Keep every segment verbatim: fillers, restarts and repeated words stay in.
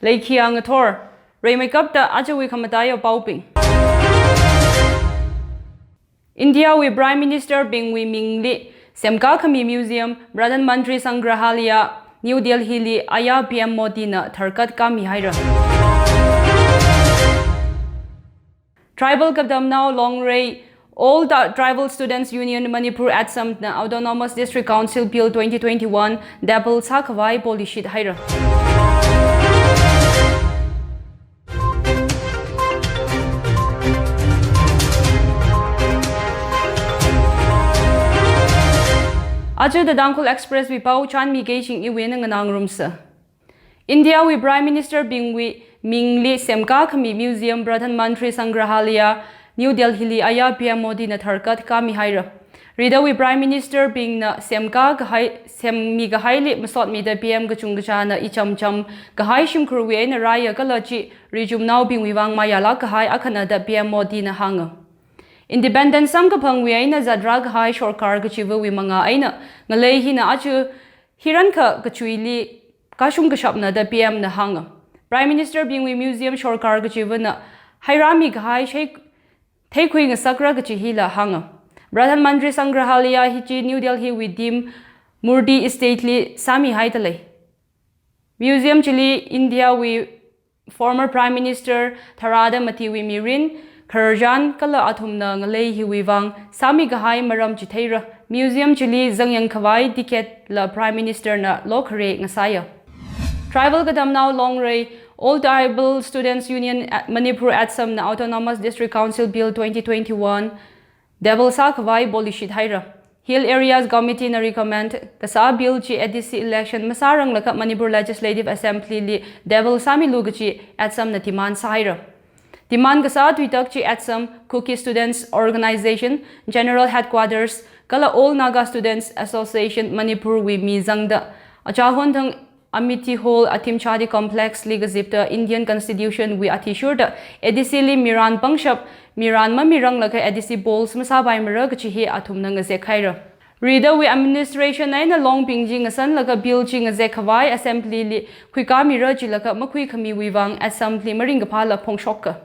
Leikhiya ngathor, rimeikapta ajawui khamataiya paobing. India wui Prime Minister bingwui mingli semkā khami museum Pradhan Mantri Sangrahalaya, New Delhi li aya P M Modi na tharkat kāmi haira. Tribal Katamnao Longrei, All Tri-, Tribal Students Union Manipur ATSUM na Autonomous District Council Bill twenty twenty-one table sākhavai polishit haira. Aja The Tangkhul Express wui pao chānmi kei shing iwui eina nganā ngarumsa. India wui Prime Minister bingwui mingli semkā khami museum Pradhan Mantri Sangrahalaya, New Delhi li aya P M Modi na tharkat kāmi haira. Ridawui Prime Minister bingna semkā kahai, semmi kahaili masotmida P M kachungkachāna ichamcham kahai shimkhurwui eina rāya kala chi richumnaobingwui vang mayālāk kahai akhana da P M Modi na hānga. Independence samkaphangwui eina zatra kahai sorkar kachivawui manga eina ngalei hina aja hirankha kachuili kashung kashapna da P M na hānga. Prime Minister bingwui museum sorkar kachivana hairāmi kahai shei theikhui ngasakra kachi hila hānga. Pradhan Mantri Sangrahalaya hi chi New Delhi wui Team Murti Estate li sāmi haida lei. Museum chili India wui former Prime Minister tharāda matiwui mirin, khararchan kala athumna ngalei hiwui vang sāmi kahai maram chitheira. Museum chili zangyang khavai ticket la Prime Minister na lokhare ngasāya. Tribal Katamnao Longrei, All Tribal Students Union at Manipur ATSUM na Autonomous District Council Bill twenty twenty-one table sākhavai polishit haira. Hill Areas Committee na recommend kasā bill chi A D C election masāranglakha Manipur Legislative Assembly li table sāmilu kachi ATSUM na demand sāhaira. Demand kasā tuitak chi ATSUM, Kuki Students Organization, General Headquarters, kala All Naga Students Association Manipur wui mi zangda, achahon thang Amity Hall Athim Chadi Complex li kazipta Indian Constitution wui athishurda A D C li mirān pangshap, mirān mamiranglaga A D C polls masāpaimara kachi hi athumna ngazek haira. Ridawui administration eina longbing chi ngasanlaga bill chi ngazek khavai assembly li khuikāmira chilaga makhuikhamiwui vang assembly maringkaphāla phongshoka.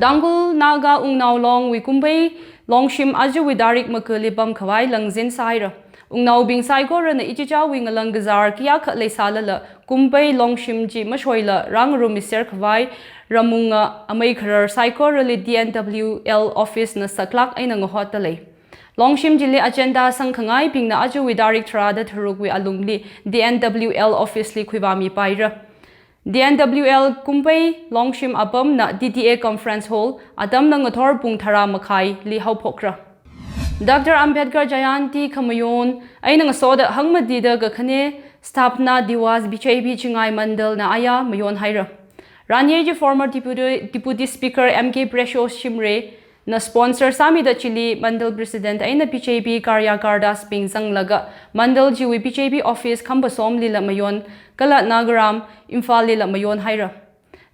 Tangkhul Naga Wungnao Long wui Kumpei Longshim ajawui tarik makali pamkhavai langzin sāhaira. Wungnaobing saikorana ichichāwui ngalang kazār kayākha leisālala Kumpei Longshim chi mashoila rāngarum miser khavai ramunga amei kharar saikorali T N W L office na saklāk eina ngahotta lei. Longshim chili agenda sangkhangaibingna ajawui tarik tharāda tharukwui alungli T N W L office li khuivāmipaira. T N W L Kumpei Longshim apamna T T A Conference Hall, atamna ngathor pung tharā makhaili haophokra. Doctor Ambedkar Jayanti khamayon eina ngasoda hangmatida kakhane Sthapana Diwas B J P Chingai Mandal na aya mayon haira. Ranye chi former Deputy, Deputy Speaker M K Precious Shimray na sponsor sāmida chili Mandal President eina B J P karyakartas bing zanglaga Mandal chiwui B J P office Khamphasom lila mayon kala Nagaram, Imphal lila mayon haira.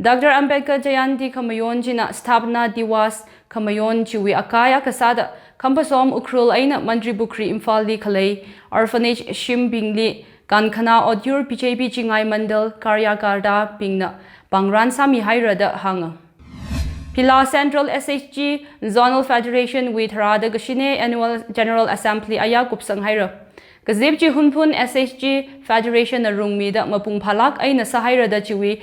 Doctor Ambedkar Jayanti khamayon china Sthapana Diwas khamayon chiwui akai akha sāda Khamphasom, Ukhrul eina Mantripukhri, Imphal li khalei orphanage shimbingli kankhana otyur B J P Chingai Mandal karyakarta bingna pāngran sāmi haira da hānga. Phila Central S H G Zonal Federation wui tharāda kashine Annual General Assembly aya kupsang haira. Kazip chi Hunphun S H G Federation na rungmida mapung phālāk eina sāhaira da chiwui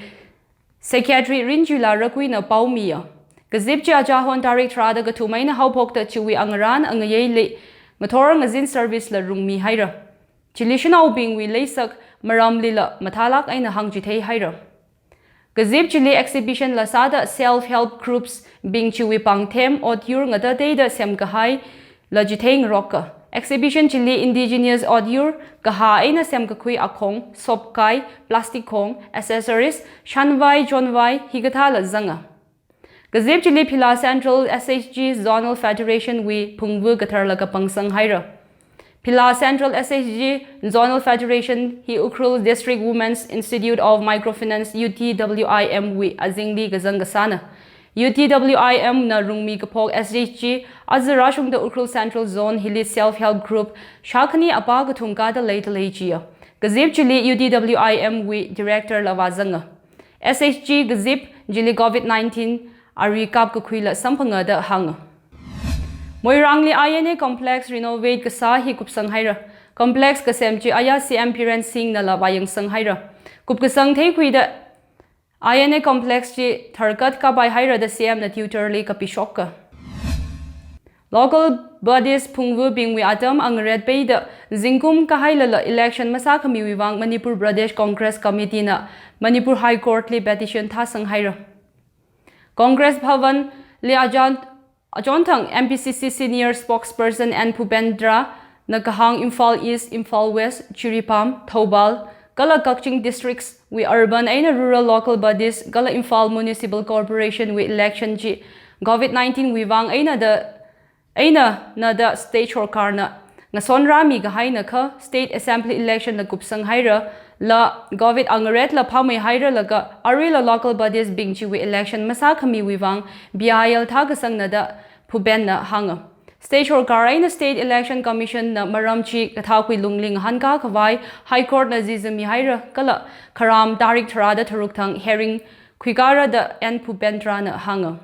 Secretary Rinchuila Rakuina paomiya. Kazip chi achahon tarik tharāda kathum eina haophokta chiwui angarān angayeili ngathor ngazin service la rungmi haira. Chili shanaobingwui leisak maramlila mathālāk eina hāngchithei haira. Kazip chili exhibition la sāda self-help groups bing chiwui pāngthem otyur ngatateida semkahai la chithei ngaroka. Exhibition chili indigenous otyur, kahā eina semkakhui akhong, sopkai, plastic khong, accessories, shanvai, chonvai, hikathāla zanga. Kazip chili Phila Central S H G Zonal Federation wui phungvu katharla kapangsang haira. Phila Central S H G Zonal Federation hi Ukhrul District Women's Institute of Microfinance U T W I M wui azingli kazang kasāna. U T W I M na rungmi kaphok S H G aja rāshungda Ukhrul Central Zone hili self-help group shākhani apā kathum kāda leida lei chiya. Kazip chili U T W I M wui director la vāzanga. S H G kazip chili COVID nineteen ari kapkakhuila samphanga da hānga. Moirangli I N A complex renovate kasā hi kupsang haira. Complex kasem chi aya C M Biren Singh nala vāyangsang haira. Kupkasang theikhuida I N A complex chi tharkat kapai haira da C M na Twitter li kapishoka. Local bodies phungvabingwui atam angaret peida zingkum kahailala election masākhamiwui vang Manipur Pradesh Congress Committee na Manipur High Court li petition thāsang haira. Congress Bhavan li ajan, achonthang M P C C senior spokesperson N Bhupendra na kahāng Imphal East, Imphal West, Jiribam, Thoubal, kala Kakching districts wui urban eina rural local bodies kala Imphal Municipal Corporation wui election chi COVID nineteen wui vang eina da, eina na da state sorkarna ngasonrāmi kahaina kha state assembly election la kupsang haira, la COVID angaret la phāmei haira laga arila local bodies bing chiwui election masākhamiwui vang B I L thākasangna da Bhupen na hānga. State sorkar eina State Election Commission na maram chi kathākhui lungli ngahānkā khavai High Court na zizami haira kala kharam tarik tharāda tharuk thang hearing khuikāra da N Bhupendra na hānga.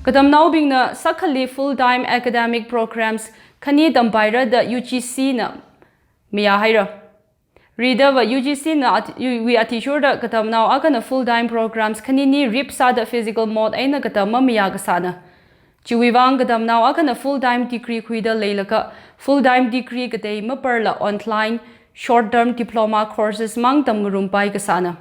Katamnaobingna sākhali full-time academic programs khani tampaira da U G C na mayā haira. Rida va U G C na at-, yu-, wui athishurda katamnao akhana full-time programs khanini rip sāda physical mode eina katam mamayā kasāna. Chiwui vang katamnao akhana full-time degree khuida leilakha full-time degree katei maparla online short-term diploma courses mang tamngarumpai kasāna.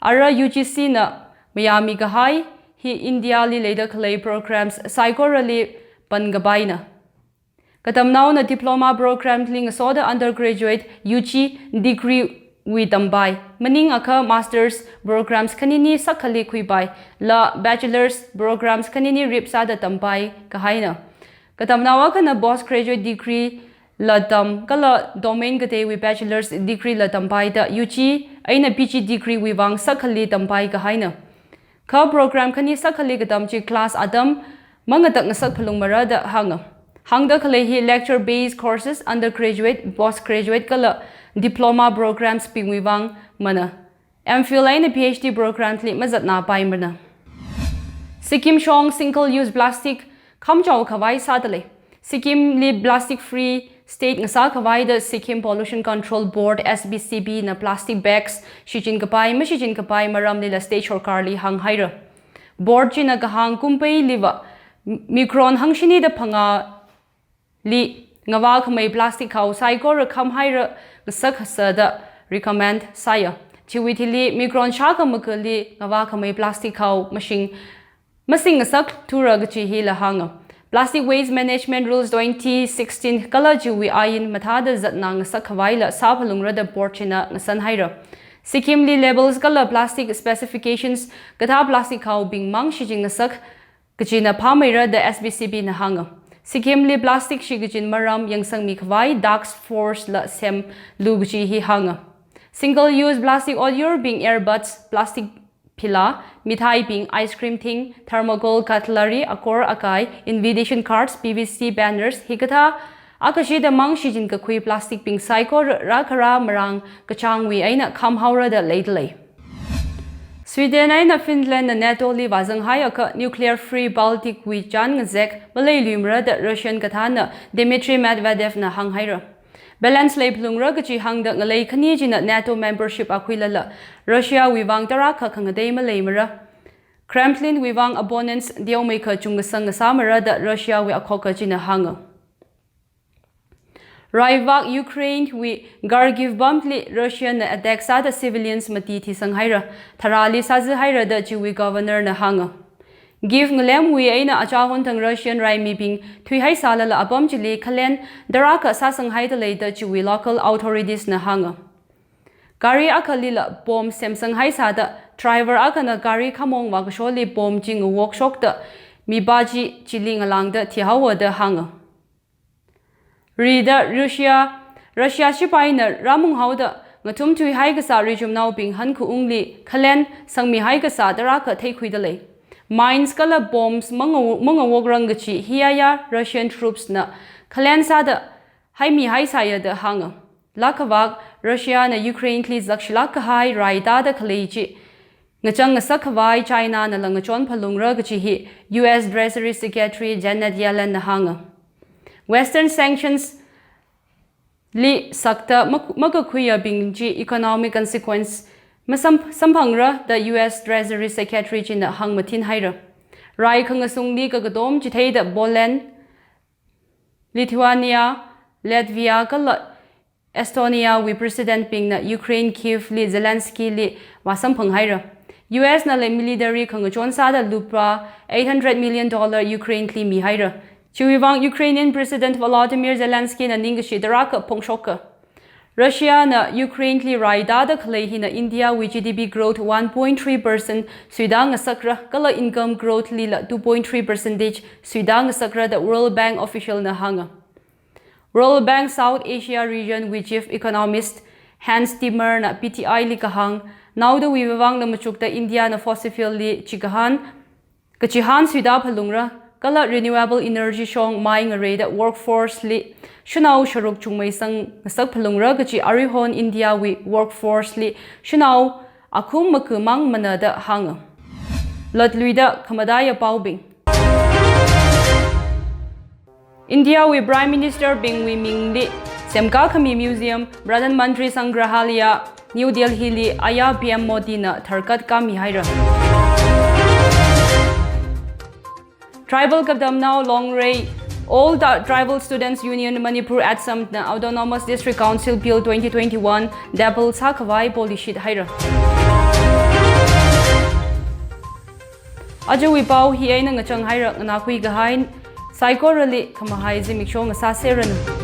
Ara U G C na mayāmi kahai hi India li leida khalei programs saikorali pankapaina. Katamnaona diploma program li ngasoda undergraduate U G degree wui tampai, maningakha masters programs khanini sākhali khuipai, la bachelor's programs khanini rip sāda tampai kahaina. Katamnao akhana postgraduate degree la tam, kala domain kateiwui bachelor's degree la tampaida U G eina P G degree wui vang sākhali tampai kahaina. Kha program khani sākhali katam chi class atam mangatak ngasak phalungmara da hānga. Hāngda khalei hi lecture based courses, undergraduate, postgraduate kala diploma programs bingwui vang mana. M Phil eina P H D programs li mazatnapaimana. Sikkim shong single use plastic khamchao khavai sādalei. Sikkimli plastic free state ngasā khavaida Sikkim Pollution Control Board, S P C B na plastic bags shichin kapai mashichin kapai maramlila state sorkarli hāng haira. Board china kahāng kumpeiliva micron hangshinida phangāli ngavā khamei plastic khao saikora kham haira ngasak sāda recommend sāya. Chiwui thili micron shākha makali ngavā khamei plastic khao mashing masing ngasak thura kachi hila hānga. Plastic Waste Management Rules twenty sixteen kala chiwui ain mathāda zatna ngasak khavaila sāphalungra da board china ngasan haira. Sikkimli labels kala plastic specifications kathā plastic khaobing mang shichin ngasak kachina phāmeira da S P C B na hānga. Sikkimli plastic shikachin maram yangsangmi khavai task force la semlu kachi hi hānga. Single use plastic otyurbing earbuds, plastic phila, mithaibing, ice cream thing, thermocol, cutlery, akor akai, invitation cards, P V C banners, hikathā akashida mang shichin kakhui plastic bing saikora rākhara marāng kachāngwui eina kham haora da leidalei. Sweden eina Finland na NATO li vāzang haiakha nuclear free Baltic wui chān ngazek maleiluimara da Russian kathāna Dmitry Medvedev na hāng haira. Balance leiphalungra kachi hāngda ngalei khani china NATO membership akhuilala Russia wui vang tarākha khangatei maleimara. Kremlin wui vang opponents teomeikha chungkasang ngasāmara da Russia wui akhok kachina hānga. Raivak Ukraine wui Kharkiv pamli Russia na attack sāda civilians mati thisang haira, tharāli sāzi haira da chiwui governor na hānga. Kyiv ngalemwui eina achahon thang Russian raimibing thuihaisālala apam chili khalen tarākha sāsang haidalei da chiwui local authorities na hānga. Gari akhalila bomb semsang haisāda driver akhana gari khamong vākasholi bomb chi ngawokshokda mipā chi chili ngalāngda thihaowa da hānga. Rida Russia, Russia shipaina rāmung haoda ngathum thuihai kasā richumnaobing hankhaungli khalen sangmihai kasā tarākha theikhuidalei. Mines kala bombs mangawo-, mangawokrang kachi hiya Russian troops na khalen sāda haimihaisāya da hānga. Lakhavak Russia na Ukraine li zakshilak kahai rai tāda khalei chi ngachang ngasak khavai China nala ngachon phalungra kachi hi U S Treasury Secretary Janet Yellen na hānga. Western sanctions li sakta mak-, makakhuiyabing chi economic consequence masam-, samphangra da U S Treasury Secretary china hāngmathin haira. Rai khangasungli kakatom chitheida Poland, Lithuania, Latvia kala Estonia wui President bingna Ukraine Kyiv li Zelensky li vāsamphang haira. U S nala military khangachon sāda lupā eight hundred million dollar Ukraine li mi haira. Chiwui vang Ukrainian President Volodymyr Zelensky na ningkashi tarākha phongshoka. Russia na Ukraine li rai tāda khalei hina India wui G D P growth one point three percent suida ngasakra, kala income growth lila two point three percentage suida ngasakra da World Bank official na hānga. World Bank South Asia Region wui Chief Economist Hans Timmer na P T I li kahāng, naodawui vāvang lamachukta India na fossil fuel li chikahān, kachihān suida phalungra, kala renewable energy shong mai ngareida workforce li shanao sharuk chungmeisang ngasak phalungra kachi aruihon India wui workforce li shanao akhum makumang mana da hānga. Latluida khamataiya paobing. India wui Prime Minister bingwui mingli semkā khami museum Pradhan Mantri Sangrahalaya, New Delhi li aya P M Modi na tharkat kami haira. Tribal katamnao longrei All Tri-, Tribal Students Union Manipur ATSUM na Autonomous District Council Bill twenty twenty-one table sākhavai polishit haira. Ajawui pao hi eina ngachang haira, nganākhui kahai saikorali khamahai zimiksho ngasāseranu.